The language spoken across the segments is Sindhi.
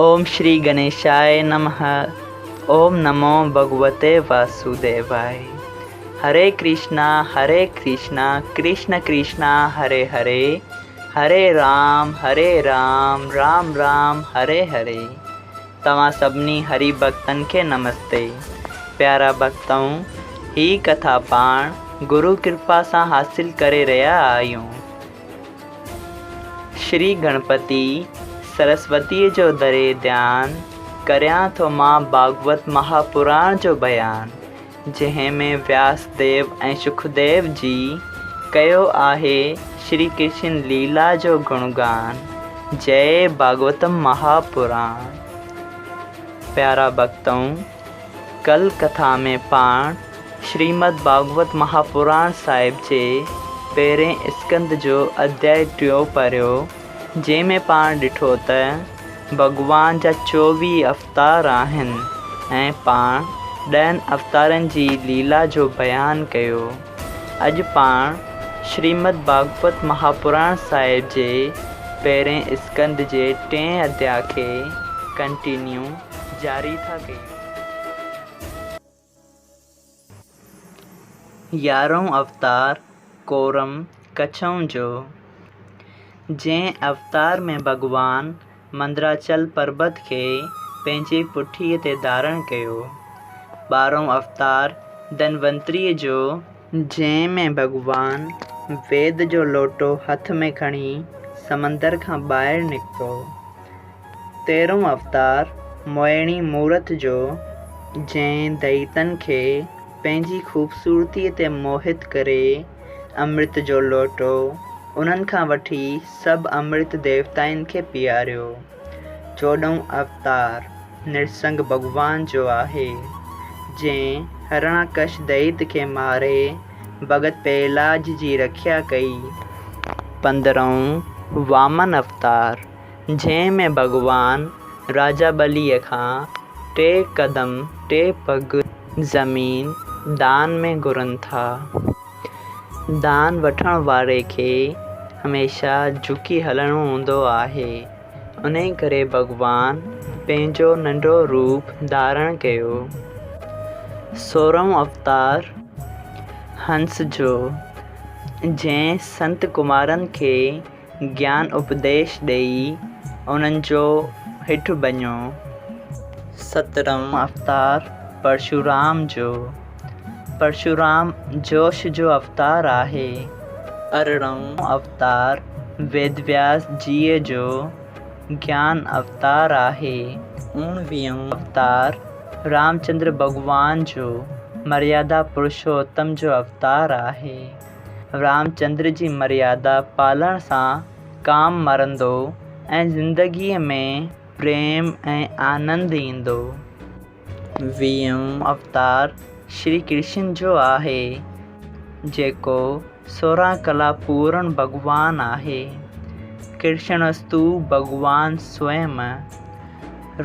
اوم شري گنيشاء نمه اوم نمو ڀڳوتي واسوديواء هري ڪرشنا هري ڪرشنا ڪرشن ڪرشنا هري هري هري رام هري رام رام رام هري هري توهان سڀني هري ڀڳتن کي نمستي پيارا ڀڳتؤ هي ڪٿا پاڻ گرو ڪرپا سان حاصل ڪري رهيا آهيون. شري گڻپتي سرسوتيء جو ڌري ڌيان، ڪريان ٿو مان ڀاڳوت مهاپراڻ جو بيان، جنهن ۾ وياس ديو ۽ شڪديو جي ڪيو آهي شري ڪرشن ليلا جو گڻگان، جئي ڀاڳوتم مهاپراڻ. پيارا ڀڳتؤ! ڪل ڪٿا ۾ پاڻ شريمد ڀاڳوت مهاپراڻ صاحب جي پهرين اسڪنڌ جو اڌياء ٽيون پڙهيو، جنهن ۾ پاڻ ڏٺو ته ڀڳوان جا 24 اوتار آهن ۽ پاڻ ڏهن اوتارن جي ليلا جو بيان ڪيو. اڄ پاڻ شريمد ڀاڳوت مهاپراڻ صاحب جي پهرين اسڪنڌ جي ٽئين اڌياء کي ڪنٽينيو، جاري، ٿا ڪيون. يارهون اوتار ڪورم ڪڇئون جو، جنهن اوتار ۾ ڀڳوان مندراچل پربت کي پنهنجي پٺيء تي ڌارڻ ڪيو. ٻارهون اوتار ڌنونتريء جو، جنهن ۾ ڀڳوان ويد جو لوٽو هٿ ۾ کڻي سمندر کان ٻاهر نڪتو. تيرهون اوتار موهڻي مورت جو، جنهن دئيتن کي پنهنجي خوبصورتيء تي موهت ڪري امرت جو لوٽو انهن کان وٺي سڀ امرت ديوتائن کي پياريو. چوڏهون اوتار نرسنگ ڀڳوان جو آهي، جنهن هرڻاڪش دئيت کي ماري ڀڳت پهلاج جي رکيا ڪئي. پندرهون وامن اوتار جنهن ۾ ڀڳوان راجا ٻليء کان ٽي قدم ٽي پگ زمين دان ۾ گهرن ٿا. دان وٺڻ واري کي هميشه جهڪي هلڻو هوندو آهي، انهي ڪري ڀڳوان پنهنجو ننڍو روپ ڌارڻ ڪيو. سورهون اوتار هنس جو، جنهن سنت ڪمارن کي گيان اپديش ڏيئي انهن جو هٺ ڀڃيو. سترهون اوتار پرشورام جو، پرشورام جوش جو اوتار آهي. ارڙهون اوتار ويدوياس جيء جو گيان اوتار آهي. اڻويهون اوتار رامچندر ڀڳوان جو مريادا پرشوتم جو اوتار آهي. رامچندر جي مريادا پالڻ سان ڪام مرندو ۽ زندگيء ۾ پريم ۽ آنند ايندو. ويهون اوتار شري ڪرشن جو آهي، جيڪو 16 ڪلا پورڻ ڀڳوان آهي. ڪرشڻستو ڀڳوان سويم.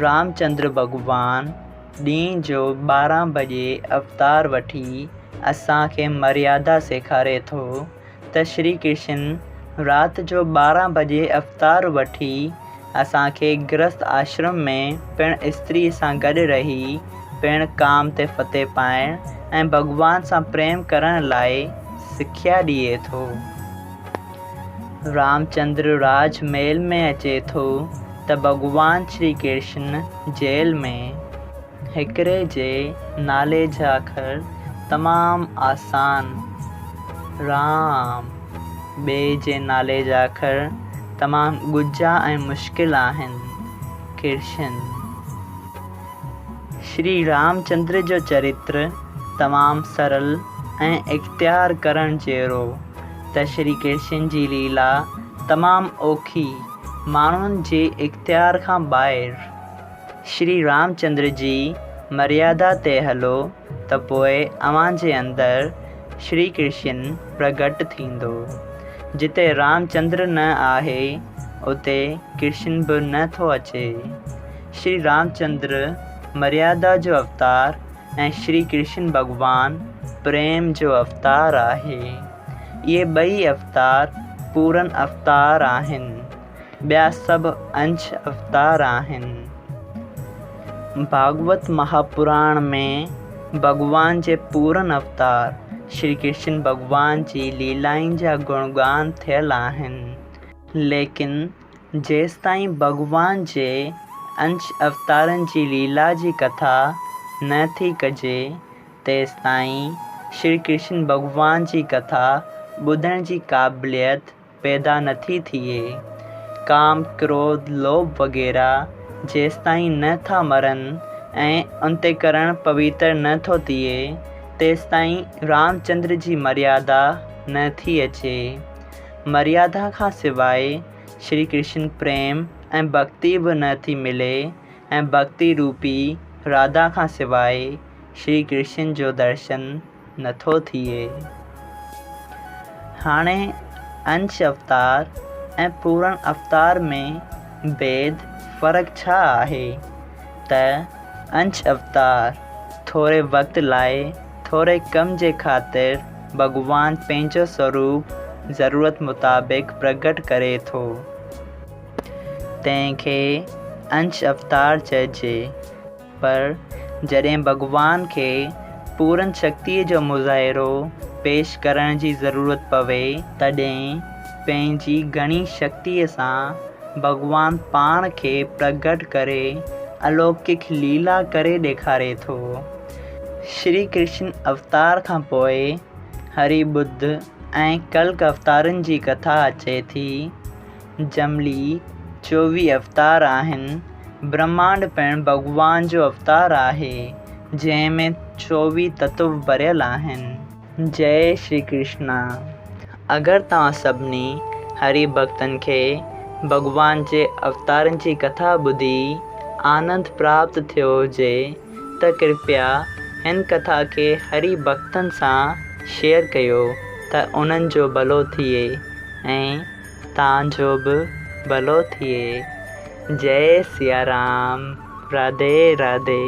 رامچندر ڀڳوان ڏينهن جو 12 بجي اوتار وٺي اسان کي مريادا سيکاري ٿو ته شري ڪرشن رات جو 12 بجي اوتار وٺي اسان کي گرهست آشرم ۾ پڻ استري سان گڏ رهي پڻ ڪام تي فتح پائڻ ۽ ڀڳوان سان پريم ڪرڻ لاء سکيا ڏئي ٿو. رامچندر راج محل ۾ اچي ٿو ته ڀڳوان شري ڪرشن جيل ۾. هڪڙي جي نالي جا اکر تمام آسان، رام، ٻئي جي نالي جا اکر تمام ڳجها ۽ مشڪل آهن، ڪرشن. شري رامچندر جو چرتر تمام سرل ۽ اختيار ڪرڻ جهڙو ته شري ڪرشن جي ليلا تمام اوکي، ماڻهن جي اختيار کان ٻاهر. شري رامچندر جي مريادا تي هلو ته پوء اوهان جي اندر شري ڪرشن پرگهٽ ٿيندو. جتي رامچندر نه آهي، اتي ڪرشن به نه ٿو اچي. شري رامچندر مريادا جو اوتار ۽ شري ڪرشن ڀڳوان پريم جو اوتار آهي. اهي ٻئي اوتار پورن اوتار آهن. ٻيا سڀ انش اوتار آهن. ڀاڳوت مهاپراڻ ۾ ڀڳوان جي پورن اوتار شري ڪرشن ڀڳوان جي ليلائن جا گڻگان ٿيل آهن. ليڪن جيستائين ڀڳوان جي انش اوتارن جي ليلا جي ڪٿا نه ٿي ڪجي، تيستائين شري ڪرشن ڀڳوان جي ڪٿا ٻڌڻ جي قابليت پيدا نٿي ٿئي. ڪام، ڪروڌ، لوڀ وغيره جيستائين نه ٿا مرن ۽ انتهڪرڻ پوتر نه ٿو ٿئي، تيستائين رامچندر جي مريادا نه ٿي اچي. مريادا کان سواء شري ڪرشن پريم ۽ ڀڳتي به نه ٿي ملي ۽ ڀڳتي روپي راڌا کان سواء شري ڪرشن جو درشن نٿو ٿئي. هاڻي انش اوتار ۽ پورڻ اوتار ۾ ڀيد، فرق، ڇا آهي؟ ته انش اوتار ٿوري وقت لاء ٿوري ڪم جي خاطر ڀڳوان پنهنجو سوروپ ضرورت مطابق پرگٽ ڪري ٿو، تنهن کي انش اوتار چئجي. پر جڏهن ڀڳوان کي پورن شڪتيء جو مظاهرو پيش ڪرڻ جي ضرورت پوي، تڏهن پنهنجي گهڻي شڪتيء سان ڀڳوان پاڻ کي پرگهٽ ڪري الوڪڪ ليلا ڪري ڏيکاري ٿو. شري ڪرشن اوتار کان پوء هري ٻڌ ۽ ڪلڪ اوتارن جي ڪٿا اچي ٿي. جملي 24 اوتار آهن. برهمانڊ پڻ ڀڳوان جو اوتار آهي، جنهن ۾ 24 تتو ڀريل آهن. جئي شري ڪرشنا. اگر توهان سڀني هري ڀڳتن کي ڀڳوان جي اوتارن جي ڪٿا ٻڌي آنند پراپت ٿيو هجي ته ڪرپيا هن ڪٿا کي هري ڀڳتن سان شيئر ڪيو ته انهن جو ڀلو ٿئي ۽ توهان جو به ڀلو ٿئي. جئي سيارام. راڌي راڌي.